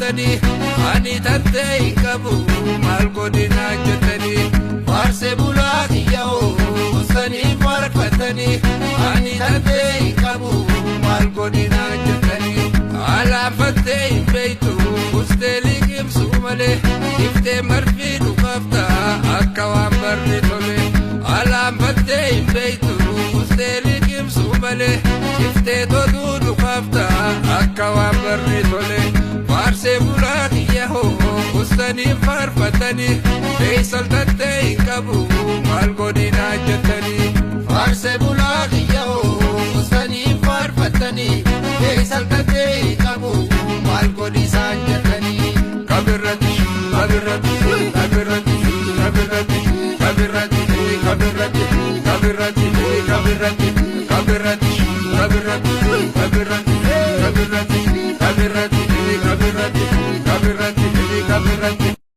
faarfatanii ani tantee hin qabu maal godinaa jettanii. Faarsee bulaa kiyya'oo sanii faarfatanii ani tantee hin qabu maal godinaa jettanii. Alaanfattee hin beektu kustee liqimsuu malee iftee marfii dhufaafta akka waan barri tole. Alaanfattee hin beektu kustee liqimsuu malee iftee toluu dhufaafta akka waan barri tole. Faarsee bulaa kiyya'oo kustanii faarfatanii fe'isaltattee hin qabu maal godinaa jettanii. Faarsee bulaa kiyya'oo kustanii faarfatanii fe'isaltattee hin qabu maal godhisaan jettanii. Kabirratti kabirratti kabirratti kabirratti kabirratti kabirratti kabirratti kabirratti kabirratti kabirratti kabirratti kabirratti kabirratti kabirratti kabirratti kabirratti.